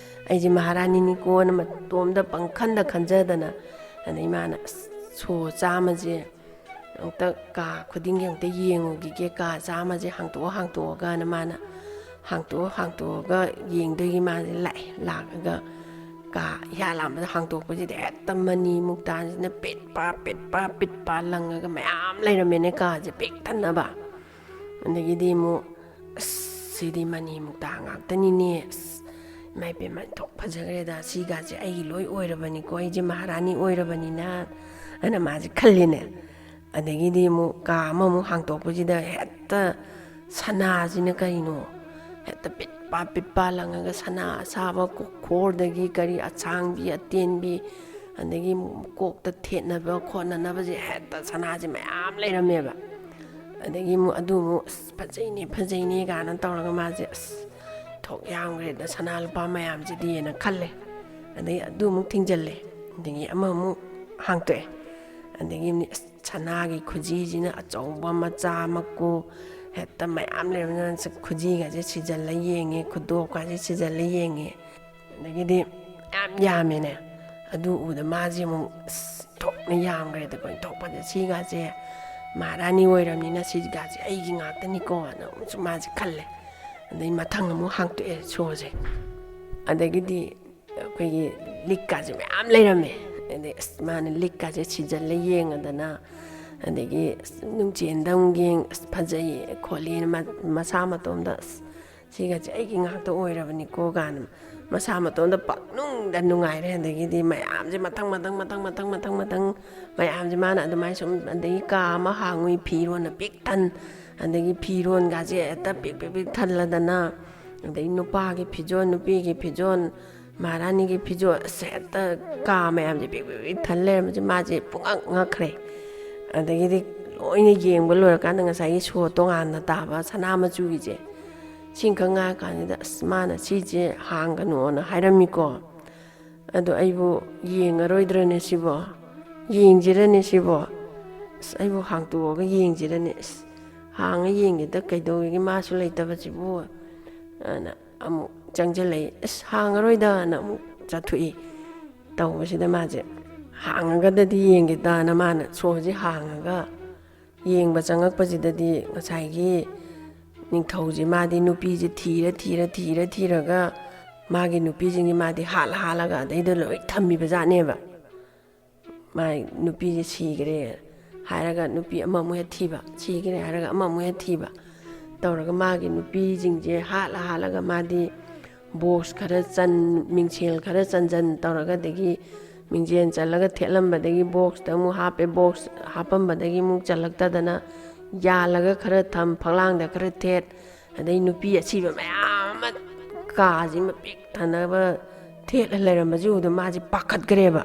ꯑꯩꯁꯦ ꯃꯍꯥꯔꯥꯅꯤꯅꯤꯀꯣꯅ" ꯃꯇꯣꯝꯗ ꯄꯪꯈꯟꯗ ꯈꯟꯖꯗꯅ, ꯑꯗꯩ ꯃꯥꯅ, "ꯑꯁ, ꯁꯣ ꯆꯥꯝꯃꯁꯦ ꯑꯃꯨꯛꯇ ꯀꯥ ꯈꯨꯗꯤꯡꯒꯤ ꯑꯃꯨꯛꯇ ꯌꯦꯡꯉꯨꯈꯤꯒꯦ, ꯀꯥ ꯆꯥꯝꯃꯁꯦ ꯍꯥꯡꯇꯣꯛꯑ ꯍꯥꯡꯇꯣꯛꯑꯒꯅ" ꯃꯥꯅ ꯍꯥꯡꯇꯣꯛꯑ ꯍꯥꯡꯇꯣꯛꯑꯒ ꯌꯦꯡꯗꯣꯏꯒꯤ ꯃꯥꯁꯦ ꯂꯥꯛꯑꯦ꯫ ꯂꯥꯛꯑꯒ ꯀꯥ ꯏꯍꯥꯟ ꯍꯥꯟꯕꯗ ꯍꯥꯡꯇꯣꯛꯄꯁꯤꯗ ꯍꯦꯛꯇ ꯃꯅꯤ ꯃꯨꯛꯇꯥꯁꯤꯅ ꯄꯤꯠ ꯄꯥ, ꯄꯤꯠ ꯄꯥ, ꯄꯤꯠ ꯄꯥ ꯂꯪꯉꯒ ꯃꯌꯥꯝ ꯂꯩꯔꯝꯃꯦꯅꯦ ꯀꯥꯁꯦ ꯄꯤꯛ ꯊꯟꯅꯕ꯫ ꯑꯗꯒꯤꯗꯤ ꯑꯃꯨꯛ, "ꯑꯁ, ꯁꯤꯗꯤ ꯃꯅꯤ ꯃꯨꯛꯇꯥ ꯉꯥꯛꯇꯅꯤꯅꯦ꯫ ꯑꯁ, ꯏꯃꯥ ꯏꯄꯦꯝꯃ, ꯊꯣꯛ ꯐꯖꯈ꯭ꯔꯦꯗ, ꯁꯤꯒꯥꯁꯦ ꯑꯩꯒꯤ ꯂꯣꯏ ꯑꯣꯏꯔꯕꯅꯤꯀꯣ, ꯑꯩꯁꯦ ꯃꯍꯥꯔꯥꯅꯤ ꯑꯣꯏꯔꯕꯅꯤꯅ", ꯑꯅ ꯃꯥꯁꯦ ꯈꯜꯂꯤꯅꯦ꯫ ꯑꯗꯒꯤꯗꯤ ꯑꯃꯨꯛ ꯀꯥ ꯑꯃꯃꯨꯛ ꯍꯥꯡꯇꯣꯛꯄꯁꯤꯗ ꯍꯦꯛꯇ ꯁꯅꯥꯁꯤꯅ ꯀꯩꯅꯣ, ꯍꯦꯛꯇ ꯄꯤꯠ ꯄꯥ, ꯄꯤꯠ ꯄꯥ ꯂꯪꯉꯒ ꯁꯅꯥ ꯑꯁꯥꯕ ꯀꯣ-, ꯈꯣꯔꯗꯒꯤ ꯀꯔꯤ ꯑꯁꯥꯡꯕꯤ, ꯑꯇꯦꯟꯕꯤ, ꯑꯗꯒꯤ ꯀꯣꯛꯇ ꯊꯦꯠꯅꯕ ꯈꯣꯠꯅꯅꯕꯁꯦ ꯍꯦꯛꯇ ꯁꯅꯥꯁꯦ ꯃꯌꯥꯝ ꯂꯩꯔꯝꯃꯦꯕ꯫ ꯑꯗꯒꯤ ꯑꯃꯨꯛ ꯑꯗꯨ ꯑꯃꯨꯛ, "ꯑꯁ, ꯐꯖꯩꯅꯦ, ꯐꯖꯩꯅꯦ" ꯀꯥꯏꯅ ꯇꯧꯔꯒ ꯃꯥꯁꯦ, "ꯑꯁ, ꯊꯣꯛ ꯌꯥꯝꯈ꯭ꯔꯦꯗ ꯁꯅꯥ ꯂꯨꯄꯥ ꯃꯌꯥꯝꯁꯤꯗꯤꯅ" ꯈꯜꯂꯦ꯫ ꯑꯗꯒꯤ ꯑꯗꯨ ꯑꯃꯨꯛ ꯊꯤꯡꯖꯤꯜꯂꯦ꯫ ꯑꯗꯒꯤ ꯑꯃꯃꯨꯛ ꯍꯥꯡꯇꯣꯛꯑꯦ꯫ ꯑꯗꯒꯤ ꯑꯃꯨꯛ, "ꯑꯁ, ꯁꯅꯥꯒꯤ ꯈꯨꯖꯤꯁꯤꯅ ꯑꯆꯧꯕ, ꯃꯆꯥ, ꯃꯀꯨ ꯍꯦꯛꯇ ꯃꯌꯥꯝ ꯂꯩꯔꯝꯗꯅ ꯈꯨꯖꯤꯒꯁꯦ ꯁꯤꯖꯜꯂ ꯌꯦꯡꯉꯦ, ꯈꯨꯗꯣꯞꯀꯁꯦ ꯁꯤꯖꯜꯂ ꯌꯦꯡꯉꯦ"꯫ ꯑꯗꯒꯤꯗꯤ ꯌꯥꯝ ꯌꯥꯝꯃꯦꯅꯦ꯫ ꯑꯗꯨ ꯎꯕꯗ ꯃꯥꯁꯦ ꯑꯃꯨꯛ, ꯑꯁ, ꯊꯣꯛꯅ ꯌꯥꯝꯈ꯭ꯔꯦꯗꯀꯣ꯫ ꯊꯣꯛꯄꯗ ꯁꯤꯒꯥꯁꯦ ꯃꯍꯥꯔꯥꯅꯤ ꯑꯣꯏꯔꯕꯅꯤꯅ ꯁꯤꯒꯥꯁꯦ ꯑꯩꯒꯤ ꯉꯥꯛꯇꯅꯤꯀꯣ ꯑꯅ ꯑꯃꯨꯛꯁꯨ ꯃꯥꯁꯦ ꯈꯜꯂꯦ꯫ ꯑꯗꯩ ꯃꯊꯪ ꯑꯃꯨꯛ ꯍꯥꯡꯇꯣꯛꯑꯦ ꯁꯣꯁꯦ꯫ ꯑꯗꯒꯤꯗꯤ ꯑꯩꯈꯣꯏꯒꯤ ꯂꯤꯛꯀꯥꯁꯦ ꯃꯌꯥꯝ ꯂꯩꯔꯝꯃꯦ꯫ ꯑꯗꯩ ꯑꯁ ꯃꯥꯅ ꯂꯤꯛꯀꯥꯁꯦ ꯁꯤꯖꯜꯂ ꯌꯦꯡꯉꯗꯅ, ꯑꯗꯒꯤ ꯑꯁ ꯅꯨꯡꯆꯦꯟꯗ ꯑꯃꯨꯛ ꯌꯦꯡ, ꯑꯁ ꯐꯖꯩ ꯈꯣꯠꯂꯤꯅ ꯃ-, ꯃꯁꯥ ꯃꯇꯣꯝꯗ ꯑꯁ ꯁꯤꯒꯁꯦ ꯑꯩꯒꯤ ꯉꯥꯛꯇ ꯑꯣꯏꯔꯕꯅꯤꯀꯣ ꯀꯥꯏꯅ ꯃꯁꯥ ꯃꯇꯣꯝꯗ ꯄꯪꯅꯨꯡꯗ ꯅꯨꯡꯉꯥꯏꯔꯦ꯫ ꯑꯗꯒꯤꯗꯤ ꯃꯌꯥꯝꯁꯦ ꯃꯊꯪ ꯃꯊꯪ ꯃꯊꯪ ꯃꯊꯪ ꯃꯊꯪ ꯃꯊꯪ ꯃꯌꯥꯝꯁꯦ ꯃꯥꯅ ꯑꯗꯨꯃꯥꯏꯅ ꯁꯨꯝ, ꯑꯗꯒꯤ ꯀꯥ ꯑꯃ ꯍꯥꯡꯉꯨꯏ, ꯐꯤꯔꯣꯟꯅ ꯄꯤꯛ ꯊꯟ, ꯑꯗꯒꯤ ꯐꯤꯔꯣꯟꯒꯁꯦ ꯍꯦꯛꯇ ꯄꯤꯛ ꯄꯤꯛ ꯄꯤꯛ ꯊꯜꯂꯗꯅ, ꯑꯗꯩ ꯅꯨꯄꯥꯒꯤ ꯐꯤꯖꯣꯜ, ꯅꯨꯄꯤꯒꯤ ꯐꯤꯖꯣꯜ, ꯃꯍꯥꯔꯥꯅꯤꯒꯤ ꯐꯤꯖꯣꯜ, ꯑꯁ ꯍꯦꯛꯇ ꯀꯥ ꯃꯌꯥꯝꯁꯦ ꯄꯤꯛ ꯄꯤꯛ ꯄꯤꯛ ꯊꯜ ꯂꯩꯔꯝꯕꯁꯦ ꯃꯥꯁꯦ ꯄꯨꯡꯉꯛ ꯉꯛꯈ꯭ꯔꯦ꯫ ꯑꯗꯒꯤꯗꯤ ꯂꯣꯏꯅ ꯌꯦꯡꯕ ꯂꯣꯏꯔꯀꯥꯟꯗ ꯉꯁꯥꯏꯒꯤ ꯁꯣ ꯇꯣꯉꯥꯟꯅ ꯇꯥꯕ ꯁꯅꯥ ꯃꯆꯨꯒꯤꯁꯦ, ꯁꯤꯈꯛ ꯉꯥꯏꯔꯀꯥꯟꯁꯤꯗ ꯑꯁ ꯃꯥꯅ ꯁꯤꯁꯦ ꯍꯥꯡꯒꯅꯣꯅ ꯍꯥꯏꯔꯝꯃꯤꯀꯣ꯫ ꯑꯗꯣ ꯑꯩꯕꯨ ꯌꯦꯡꯉꯔꯣꯏꯗ꯭ꯔꯅꯦ ꯁꯤꯕꯣ? ꯌꯦꯡꯁꯤꯔꯅꯦ ꯁꯤꯕꯣ? ꯑꯁ ꯑꯩꯕꯨ ꯍꯥꯡꯇꯣꯛꯑꯒ ꯌꯦꯡꯁꯤꯔꯅꯦ? ꯑꯁ ꯍꯥꯡꯉ ꯌꯦꯡꯒꯦꯗ, ꯀꯩꯗꯧꯋꯦꯒꯦ ꯃꯥꯁꯨ ꯂꯩꯇꯕꯁꯤꯕꯨ? ꯑꯅ ꯑꯃꯨꯛ ꯆꯪꯁꯤꯜꯂꯛꯏ꯫ ꯑꯁ ꯍꯥꯡꯉꯔꯣꯏꯗꯅ ꯑꯃꯨꯛ ꯆꯠꯊꯣꯛꯏ꯫ ꯇꯧꯕꯁꯤꯗ ꯃꯥꯁꯦ ꯍꯥꯡꯉꯒꯗꯗꯤ ꯌꯦꯡꯒꯦꯗꯅ ꯃꯥꯅ ꯁꯣꯁꯦ ꯍꯥꯡꯉꯒ ꯌꯦꯡꯕ ꯆꯪꯉꯛꯄꯁꯤꯗꯗꯤ ꯉꯁꯥꯏꯒꯤ ꯅꯤꯡꯊꯧꯁꯦ ꯃꯥꯗꯤ ꯅꯨꯄꯤꯁꯦ ꯊꯤꯔ ꯊꯤꯔ ꯊꯤꯔ ꯊꯤꯔꯒ ꯃꯥꯒꯤ ꯅꯨꯄꯤꯁꯤꯡꯁꯦ ꯃꯥꯗꯤ ꯍꯥꯠꯂ ꯍꯥꯠꯂꯒ ꯑꯗꯩꯗ ꯂꯣꯏ ꯊꯝꯃꯤꯕ ꯖꯥꯠꯅꯦꯕ꯫ ꯃꯥꯏ ꯅꯨꯄꯤꯁꯦ ꯁꯤꯈ꯭ꯔꯦ ꯍꯥꯏꯔꯒ ꯅꯨꯄꯤ ꯑꯃꯃꯨꯛ ꯍꯦꯛ ꯊꯤꯕ, ꯁꯤꯈ꯭ꯔꯦ ꯍꯥꯏꯔꯒ ꯑꯃꯃꯨꯛ ꯍꯦꯛ ꯊꯤꯕ ꯇꯧꯔꯒ ꯃꯥꯒꯤ ꯅꯨꯄꯤꯁꯤꯡꯁꯦ ꯍꯥꯠꯂ ꯍꯥꯠꯂꯒ ꯃꯥꯗꯤ ꯕꯣꯛꯁ ꯈꯔ ꯆꯟ, ꯃꯤꯡꯁꯦꯜ ꯈꯔ ꯆꯟꯖꯟ ꯇꯧꯔꯒ, ꯑꯗꯒꯤ ꯃꯤꯡꯖꯦꯜ ꯆꯜꯂꯒ ꯊꯦꯠꯂꯝꯕꯗꯒꯤ ꯕꯣꯛꯁꯇ ꯑꯃꯨꯛ ꯍꯥꯞꯄꯦ, ꯕꯣꯛꯁ ꯍꯥꯞꯄꯝꯕꯗꯒꯤ ꯑꯃꯨꯛ ꯆꯜꯂꯛꯇꯗꯅ ꯌꯥꯜꯂꯒ ꯈꯔ ꯊꯝ, ꯐꯛꯂꯥꯡꯗ ꯈꯔ ꯊꯦꯠ, ꯑꯗꯩ ꯅꯨꯄꯤ ꯑꯁꯤꯕ ꯃꯌꯥꯝ ꯑꯃ ꯀꯥꯁꯤ ꯃꯄꯤꯛ ꯊꯟꯅꯕ ꯊꯦꯠꯂ ꯂꯩꯔꯝꯕꯁꯤ ꯎꯕꯗ ꯃꯥꯁꯦ ꯄꯥꯈꯠꯈ꯭ꯔꯦꯕ꯫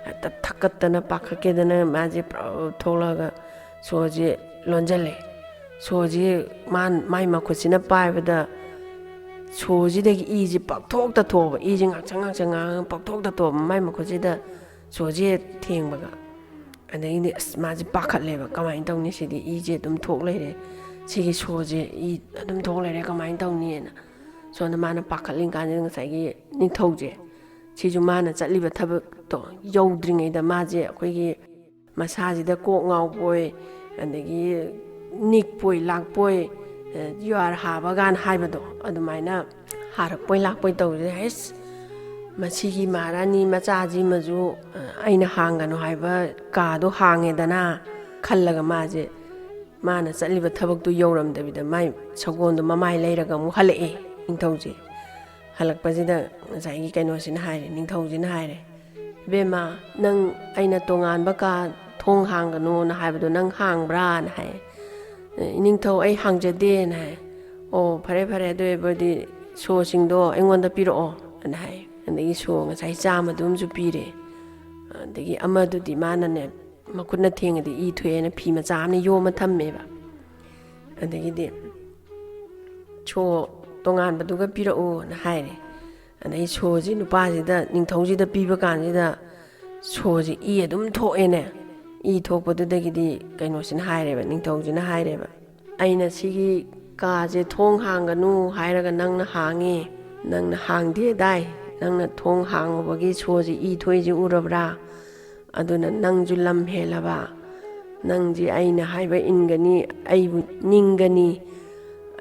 ꯍꯦꯛꯇ ꯊꯛꯀꯠꯇꯅ ꯄꯥꯈꯠꯈꯤꯗꯅ ꯃꯥꯁꯦ ꯄ꯭ꯔꯞ ꯊꯣꯛꯂꯛꯑꯒ ꯁꯣꯁꯦ ꯂꯣꯟꯁꯤꯜꯂꯦ꯫ ꯁꯣꯁꯦ ꯃꯥ-, ꯃꯥꯏ ꯃꯈꯨꯠꯁꯤꯅ ꯄꯥꯏꯕꯗ ꯁꯣꯁꯤꯗꯒꯤ ꯏꯁꯦ ꯄꯛꯊꯣꯛꯇ ꯊꯣꯛꯑꯕ, ꯏꯁꯦ ꯉꯥꯛꯁꯪ ꯉꯥꯛꯁꯪ ꯉꯥꯡꯉꯒ ꯄꯛꯊꯣꯛꯇ ꯊꯣꯛꯑꯕ ꯃꯥꯏ ꯃꯈꯨꯠꯁꯤꯗ ꯁꯣꯁꯦ ꯊꯦꯡꯕꯒ꯫ ꯑꯗꯩꯗꯤ ꯑꯁ ꯃꯥꯁꯦ ꯄꯥꯈꯠꯂꯦꯕ, "ꯀꯃꯥꯏꯅ ꯇꯧꯅꯤ ꯁꯤꯗꯤ? ꯏꯁꯦ ꯑꯗꯨꯝ ꯊꯣꯛ ꯂꯩꯔꯦ, ꯁꯤꯒꯤ ꯁꯣꯁꯦ ꯏ ꯑꯗꯨꯝ ꯊꯣꯛ ꯂꯩꯔꯦ, ꯀꯃꯥꯏꯅ ꯇꯧꯅꯤꯅ?" ꯁꯣꯝꯗ ꯃꯥꯅ ꯄꯥꯈꯠꯂꯤ ꯀꯥꯟꯁꯤꯗ ꯉꯁꯥꯏꯒꯤ ꯅꯤꯡꯊꯧꯁꯦ ꯁꯤꯁꯨ ꯃꯥꯅ ꯆꯠꯂꯤꯕ ꯊꯕꯛꯇꯣ ꯌꯧꯗ꯭ꯔꯤꯉꯩꯗ ꯃꯥꯁꯦ ꯑꯩꯈꯣꯏꯒꯤ ꯃꯁꯥꯁꯤꯗ ꯀꯣꯛ ꯉꯥꯎꯕꯣꯏ, ꯑꯗꯒꯤ ꯅꯤꯛꯄꯣꯏ ꯂꯥꯛꯄꯣꯏ, ꯌꯨꯍꯥꯔ ꯍꯥꯕ ꯀꯥꯏꯅ ꯍꯥꯏꯕꯗꯣ ꯑꯗꯨꯃꯥꯏꯅ ꯍꯥꯔꯛꯄꯣꯏ ꯂꯥꯛꯄꯣꯏ ꯇꯧꯔꯦ꯫ ꯍꯩꯁ, ꯃꯁꯤꯒꯤ ꯃꯍꯥꯔꯥꯅꯤ ꯃꯆꯥꯁꯤꯃꯁꯨ ꯑꯩꯅ ꯍꯥꯡꯒꯅꯨ ꯍꯥꯏꯕ ꯀꯥꯗꯣ ꯍꯥꯡꯉꯦꯗꯅ ꯈꯜꯂꯒ ꯃꯥꯁꯦ ꯃꯥꯅ ꯆꯠꯂꯤꯕ ꯊꯕꯛꯇꯨ ꯌꯧꯔꯝꯗꯕꯤꯗ ꯃꯥꯏ ꯁꯒꯣꯜꯗꯣ ꯃꯃꯥꯏ ꯂꯩꯔꯒ ꯑꯃꯨꯛ ꯍꯜꯂꯛꯑꯦ ꯅꯤꯡꯊꯧꯁꯦ꯫ ꯍꯜꯂꯛꯄꯁꯤꯗ ꯉꯁꯥꯏꯒꯤ ꯀꯩꯅꯣꯁꯤꯅ ꯍꯥꯏꯔꯦ, ꯅꯤꯡꯊꯧꯁꯤꯅ ꯍꯥꯏꯔꯦ, "ꯏꯕꯦꯝꯃ, ꯅꯪ ꯑꯩꯅ ꯇꯣꯉꯥꯟꯕ ꯀꯥ ꯊꯣꯡ ꯍꯥꯡꯒꯅꯣꯅ ꯍꯥꯏꯕꯗꯣ ꯅꯪ ꯍꯥꯡꯕ꯭ꯔꯥꯅ?" ꯍꯥꯏ꯫ "ꯏꯅꯤꯡꯊꯧ, ꯑꯩ ꯍꯥꯡꯖꯗꯦꯅ" ꯍꯥꯏ꯫ "ꯑꯣ, ꯐꯔꯦ ꯐꯔꯦ, ꯑꯗꯨ ꯑꯣꯏꯔꯕꯗꯤ ꯁꯣꯁꯤꯡꯗꯣ ꯑꯩꯉꯣꯟꯗ ꯄꯤꯔꯛꯑꯣ" ꯑꯅ ꯍꯥꯏ꯫ ꯑꯗꯒꯤ ꯁꯣ ꯉꯁꯥꯏ ꯆꯥꯝꯃꯗꯨꯝꯁꯨ ꯄꯤꯔꯦ꯫ ꯑꯗꯒꯤ ꯑꯃꯗꯨꯗꯤ ꯃꯥꯅꯅꯦ ꯃꯈꯨꯠꯅ ꯊꯦꯡꯉꯗꯤ ꯏ ꯊꯣꯛꯑꯦꯅ ꯐꯤ ꯃꯆꯥ ꯑꯃꯅ ꯌꯣꯝꯃ ꯊꯝꯃꯦꯕ꯫ ꯑꯗꯒꯤꯗꯤ "ꯁꯣ ꯇꯣꯉꯥꯟꯕꯗꯨꯒ ꯄꯤꯔꯛꯎꯅ" ꯍꯥꯏꯔꯦ꯫ ꯑꯗꯩ ꯁꯣꯁꯤ ꯅꯨꯄꯥꯁꯤꯗ, ꯅꯤꯡꯊꯧꯁꯤꯗ ꯄꯤꯕ ꯀꯥꯟꯁꯤꯗ ꯁꯣꯁꯤ ꯏ ꯑꯗꯨꯝ ꯊꯣꯛꯑꯦꯅꯦ꯫ ꯏ ꯊꯣꯛꯄꯗꯨꯗꯒꯤꯗꯤ ꯀꯩꯅꯣꯁꯤꯅ ꯍꯥꯏꯔꯦꯕ, ꯅꯤꯡꯊꯧꯁꯤꯅ ꯍꯥꯏꯔꯦꯕ, "ꯑꯩꯅ ꯁꯤꯒꯤ ꯀꯥꯁꯦ ꯊꯣꯡ ꯍꯥꯡꯒꯅꯨ ꯍꯥꯏꯔꯒ ꯅꯪꯅ ꯍꯥꯡꯉꯤ, ꯅꯪꯅ ꯍꯥꯡꯗꯦꯗꯥꯏ? ꯅꯪꯅ ꯊꯣꯡ ꯍꯥꯡꯉꯨꯕꯒꯤ ꯁꯣꯁꯤ ꯏ ꯊꯣꯛꯏꯁꯤ ꯎꯔꯕ꯭ꯔꯥ? ꯑꯗꯨꯅ ꯅꯪꯁꯨ ꯂꯝ ꯍꯦꯜꯂꯕ, ꯅꯪꯁꯤ ꯑꯩꯅ ꯍꯥꯏꯕ ꯏꯟꯒꯅꯤ, ꯑꯩꯕꯨ ꯅꯤꯡꯒꯅꯤ,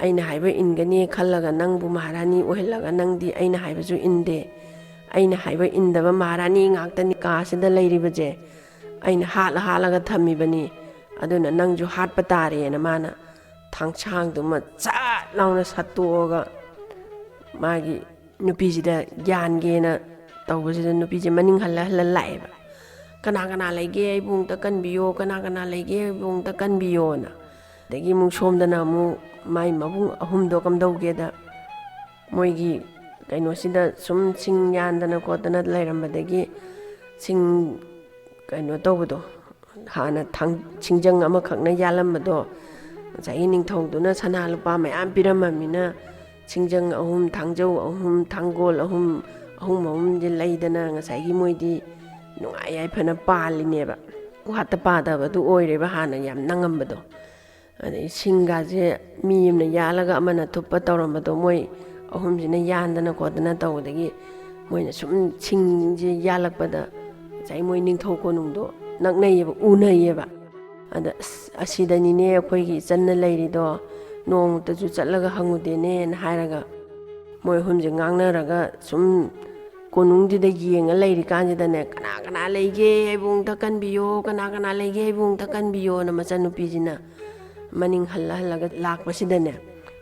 ꯑꯩꯅ ꯍꯥꯏꯕ ꯏꯟꯒꯅꯤ ꯈꯜꯂꯒ ꯅꯪꯕꯨ ꯃꯍꯥꯔꯥꯅꯤ ꯑꯣꯏꯍꯜꯂꯒ ꯅꯪꯗꯤ ꯑꯩꯅ ꯍꯥꯏꯕꯁꯨ ꯏꯟꯗꯦ, ꯑꯩꯅ ꯍꯥꯏꯕ ꯏꯟꯗꯕ ꯃꯍꯥꯔꯥꯅꯤ ꯉꯥꯛꯇꯅꯤ ꯀꯥꯁꯤꯗ ꯂꯩꯔꯤꯕꯁꯦ, ꯑꯩꯅ ꯍꯥꯠꯂ ꯍꯥꯠꯂꯒ ꯊꯝꯃꯤꯕꯅꯤ, ꯑꯗꯨꯅ ꯅꯪꯁꯨ ꯍꯥꯠꯄ ꯇꯥꯔꯦꯅ" ꯃꯥꯅ ꯊꯥꯡꯁꯥꯡꯗꯨꯃ ꯆꯥꯠ ꯂꯥꯎꯅ ꯁꯠꯇꯣꯛꯑꯒ ꯃꯥꯒꯤ ꯅꯨꯄꯤꯁꯤꯗ ꯌꯥꯟꯒꯦꯅ ꯇꯧꯕꯁꯤꯗ ꯅꯨꯄꯤꯁꯦ ꯃꯅꯤꯡ ꯍꯜꯂ ꯍꯜꯂ ꯂꯥꯛꯑꯦꯕ꯫ "ꯀꯅꯥ ꯀꯅꯥ ꯂꯩꯒꯦ? ꯑꯩꯕꯨ ꯑꯃꯨꯛꯇ ꯀꯟꯕꯤꯌꯣ, ꯀꯅꯥ ꯀꯅꯥ ꯂꯩꯒꯦ? ꯑꯩꯕꯨ ꯑꯃꯨꯛꯇ ꯀꯟꯕꯤꯌꯣꯅ"꯫ ꯑꯗꯒꯤ ꯑꯃꯨꯛ ꯁꯣꯝꯗꯅ ꯑꯃꯨꯛ ꯃꯥꯏ ꯃꯕꯨꯡ ꯑꯍꯨꯝꯗꯣ ꯀꯝꯗꯧꯒꯦꯗ, ꯃꯣꯏꯒꯤ ꯀꯩꯅꯣꯁꯤꯗ ꯁꯨꯝ ꯁꯤꯡ ꯌꯥꯟꯗꯅ ꯈꯣꯠꯇꯅ ꯂꯩꯔꯝꯕꯗꯒꯤ ꯁꯤꯡ ꯀꯩꯅꯣ ꯇꯧꯕꯗꯣ, ꯍꯥꯟꯅ ꯊꯥꯡ-, ꯁꯤꯡꯖꯪ ꯑꯃꯈꯛꯅ ꯌꯥꯜꯂꯝꯕꯗꯣ, ꯉꯁꯥꯏꯒꯤ ꯅꯤꯡꯊꯧꯗꯨꯅ ꯁꯅꯥ ꯂꯨꯄꯥ ꯃꯌꯥꯝ ꯄꯤꯔꯝꯃꯕꯅꯤꯅ, ꯁꯤꯡꯖꯪ ꯑꯍꯨꯝ, ꯊꯥꯡꯖꯧ ꯑꯍꯨꯝ, ꯊꯥꯡꯒꯣꯜ ꯑꯍꯨꯝ, ꯑꯍꯨꯝ ꯑꯍꯨꯝꯁꯦ ꯂꯩꯗꯅ ꯉꯁꯥꯏꯒꯤ ꯃꯣꯏꯗꯤ ꯅꯨꯡꯉꯥꯏ ꯌꯥꯏꯐꯅ ꯄꯥꯜꯂꯤꯅꯦꯕ꯫ ꯋꯥꯠꯇ ꯄꯥꯗꯕꯗꯨ ꯑꯣꯏꯔꯦꯕ ꯍꯥꯟꯅ ꯌꯥꯝ ꯅꯪꯉꯝꯕꯗꯣ꯫ ꯑꯗꯩ ꯁꯤꯡꯒꯥꯁꯦ ꯃꯤ ꯑꯃꯅ ꯌꯥꯜꯂꯒ ꯑꯃꯅ ꯊꯨꯞꯄ ꯇꯧꯔꯝꯕꯗꯣ ꯃꯣꯏ ꯑꯍꯨꯝꯁꯤꯅ ꯌꯥꯟꯗꯅ ꯈꯣꯠꯇꯅ ꯇꯧꯕꯗꯒꯤ ꯃꯣꯏꯅ ꯁꯨꯝ ꯁꯤꯡꯁꯦ ꯌꯥꯜꯂꯛꯄꯗ ꯉꯁꯥꯏ ꯃꯣꯏ ꯅꯤꯡꯊꯧ ꯀꯣꯅꯨꯡꯗꯣ ꯅꯛꯅꯩꯌꯦꯕ, ꯎꯅꯩꯌꯦꯕ꯫ ꯑꯗ "ꯑꯁ, ꯑꯁꯤꯗꯅꯤꯅꯦ ꯑꯩꯈꯣꯏꯒꯤ ꯏꯆꯟꯅ ꯂꯩꯔꯤꯗꯣ, ꯅꯣꯡꯃꯇꯁꯨ ꯆꯠꯂꯒ ꯍꯪꯉꯨꯗꯦꯅꯦꯅ ꯍꯥꯏꯔꯒ ꯃꯣꯏ ꯑꯍꯨꯝꯁꯦ ꯉꯥꯡꯅꯔꯒ ꯁꯨꯝ ꯀꯣꯅꯨꯡꯗꯨꯗ ꯌꯦꯡꯉ ꯂꯩꯔꯤꯀꯥꯟꯁꯤꯗꯅꯦ, "ꯀꯅꯥ ꯀꯅꯥ ꯂꯩꯒꯦ? ꯑꯩꯕꯨ ꯑꯃꯨꯛꯇ ꯀꯟꯕꯤꯌꯣ, ꯀꯅꯥ ꯀꯅꯥ ꯂꯩꯒꯦ? ꯑꯩꯕꯨ ꯑꯃꯨꯛꯇ ꯀꯟꯕꯤꯌꯣꯅ" ꯃꯆꯟꯅꯨꯄꯤꯁꯤꯅ ꯃꯅꯤꯡ ꯍꯜꯂ ꯍꯜꯂꯒ ꯂꯥꯛꯄꯁꯤꯗꯅꯦ,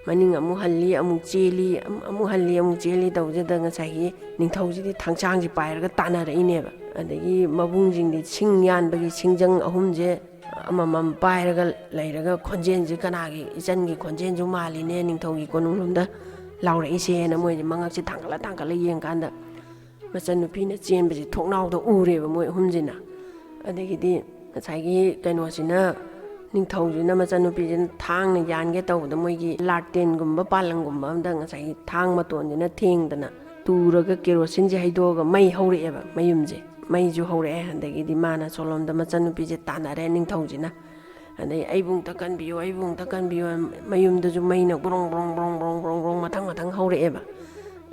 ꯃꯅꯤꯡ ꯑꯃꯨꯛ ꯍꯜꯂꯤ, ꯑꯃꯨꯛ ꯆꯦꯜꯂꯤ, ꯑꯃꯨꯛ ꯍꯜꯂꯤ, ꯑꯃꯨꯛ ꯆꯦꯜꯂꯤ ꯇꯧꯕꯁꯤꯗ ꯉꯁꯥꯏꯒꯤ ꯅꯤꯡꯊꯧꯁꯤꯗꯤ ꯊꯥꯡꯁꯥꯡꯁꯤ ꯄꯥꯏꯔꯒ ꯇꯥꯟꯅꯔꯛꯏꯅꯦꯕ꯫ ꯑꯗꯒꯤ ꯃꯕꯨꯡꯁꯤꯡꯗꯤ ꯁꯤꯡ ꯌꯥꯟꯕꯒꯤ ꯁꯤꯡꯖꯪ ꯑꯍꯨꯝꯁꯦ ꯑꯃꯃꯝ ꯄꯥꯏꯔꯒ ꯂꯩꯔꯒ, ꯈꯣꯟꯖꯦꯜꯁꯤ ꯀꯅꯥꯒꯤ, ꯏꯆꯟꯒꯤ ꯈꯣꯟꯖꯦꯜꯁꯨ ꯃꯥꯜꯂꯤꯅꯦ ꯅꯤꯡꯊꯧꯒꯤ ꯀꯣꯅꯨꯡꯂꯣꯝꯗ ꯂꯥꯎꯔꯛꯏꯁꯦꯅ ꯃꯣꯏꯁꯦ ꯃꯉꯛꯁꯦ ꯊꯥꯡꯒꯠꯂ ꯊꯥꯡꯒꯠꯂ ꯌꯦꯡꯀꯥꯟꯗ, ꯃꯆꯟꯅꯨꯄꯤꯅ ꯆꯦꯟꯕꯁꯦ ꯊꯣꯡꯅꯥꯎꯗ ꯎꯔꯦꯕ ꯃꯣꯏ ꯑꯍꯨꯝꯁꯤꯅ꯫ ꯑꯗꯒꯤꯗꯤ ꯉꯁꯥꯏꯒꯤ ꯀꯩꯅꯣꯁꯤꯅ, ꯅꯤꯡꯊꯧꯁꯤꯅ ꯃꯆꯟꯅꯨꯄꯤꯁꯤꯅ ꯊꯥꯡꯅ ꯌꯥꯟꯒꯦ ꯇꯧꯕꯗ, ꯃꯣꯏꯒꯤ ꯂꯥꯇꯦꯟꯒꯨꯝꯕ ꯄꯥꯂꯪꯒꯨꯝꯕ ꯑꯝꯗ ꯉꯁꯥꯏꯒꯤ ꯊꯥꯡ ꯃꯇꯣꯟꯁꯤꯅ ꯊꯦꯡꯗꯅ ꯇꯨꯔꯒ ꯀꯦꯔꯣꯁꯤꯟꯁꯦ ꯍꯩꯗꯣꯛꯑꯒ ꯃꯩ ꯍꯧꯔꯛꯑꯦꯕ, ꯃꯌꯨꯝꯁꯦ꯫ ꯃꯩꯁꯨ ꯍꯧꯔꯛꯑꯦ꯫ ꯑꯗꯒꯤꯗꯤ ꯃꯥꯅ ꯁꯣꯂꯣꯝꯗ ꯃꯆꯟꯅꯨꯄꯤꯁꯦ ꯇꯥꯟꯅꯔꯦ ꯅꯤꯡꯊꯧꯁꯤꯅ꯫ ꯑꯗꯩ, "ꯑꯩꯕꯨ ꯑꯃꯨꯛꯇ ꯀꯟꯕꯤꯌꯣ, ꯑꯩꯕꯨ ꯑꯃꯨꯛꯇ ꯀꯟꯕꯤꯌꯣ, ꯃꯌꯨꯝꯗꯁꯨ ꯃꯩꯅ ꯒ꯭ꯔꯣꯡ ꯒ꯭ꯔꯣꯡ ꯒ꯭ꯔꯣꯡ ꯒ꯭ꯔꯣꯡ ꯒ꯭ꯔꯣꯡ ꯒ꯭ꯔꯣꯡ ꯃꯊꯪ ꯃꯊꯪ ꯍꯧꯔꯛꯑꯦꯕ"꯫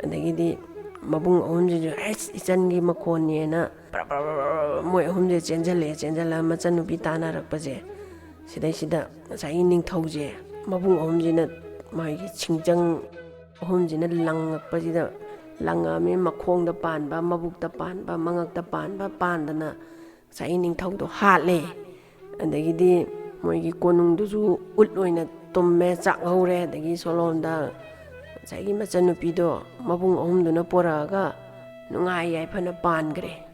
ꯑꯗꯒꯤꯗꯤ ꯃꯕꯨꯡ ꯑꯍꯨꯝꯁꯤꯁꯨ, "ꯑꯩꯁ, ꯏꯆꯟꯒꯤ ꯃꯈꯣꯟꯅꯦꯅ" ꯄ꯭ꯔ ꯄ꯭ꯔ ꯄ꯭ꯔ ꯄ꯭ꯔ ꯃꯣꯏ ꯑꯍꯨꯝꯁꯦ ꯆꯦꯟꯁꯤꯜꯂꯛꯑꯦ꯫ ꯆꯦꯟꯁꯤꯜꯂꯒ ꯃꯆꯟꯅꯨꯄꯤ ꯇꯥꯟꯅꯔꯛꯄꯁꯦ, ꯁꯤꯗꯩꯁꯤꯗ ꯉꯁꯥꯏꯒꯤ ꯅꯤꯡꯊꯧꯁꯦ, ꯃꯕꯨꯡ ꯑꯍꯨꯝꯁꯤꯅ ꯃꯥꯒꯤ ꯁꯤꯡꯖꯪ ꯑꯍꯨꯝꯁꯤꯅ ꯂꯪꯉꯛꯄꯁꯤꯗ, ꯂꯪꯉꯛꯑꯃꯤ, ꯃꯈꯣꯡꯗ ꯄꯥꯟꯕ, ꯃꯕꯨꯛꯇ ꯄꯥꯟꯕ, ꯃꯉꯛꯇ ꯄꯥꯟꯕ ꯄꯥꯟꯗꯅ ꯉꯁꯥꯏꯒꯤ ꯅꯤꯡꯊꯧꯗꯣ ꯍꯥꯠꯂꯦ꯫ ꯑꯗꯒꯤꯗꯤ ꯃꯣꯏꯒꯤ ꯀꯣꯅꯨꯡꯗꯨꯁꯨ ꯎꯠ ꯑꯣꯏꯅ ꯇꯨꯝꯃꯦ, ꯆꯥꯛꯍꯧꯔꯦ꯫ ꯑꯗꯒꯤ ꯁꯣꯂꯣꯝꯗ ꯉꯁꯥꯏꯒꯤ ꯃꯆꯟꯅꯨꯄꯤꯗꯣ ꯃꯕꯨꯡ ꯑꯍꯨꯝꯗꯨꯅ ꯄꯣꯔꯛꯑꯒ ꯅꯨꯡꯉꯥꯏ ꯌꯥꯏꯐꯅ ꯄꯥꯟꯈ꯭ꯔꯦ꯫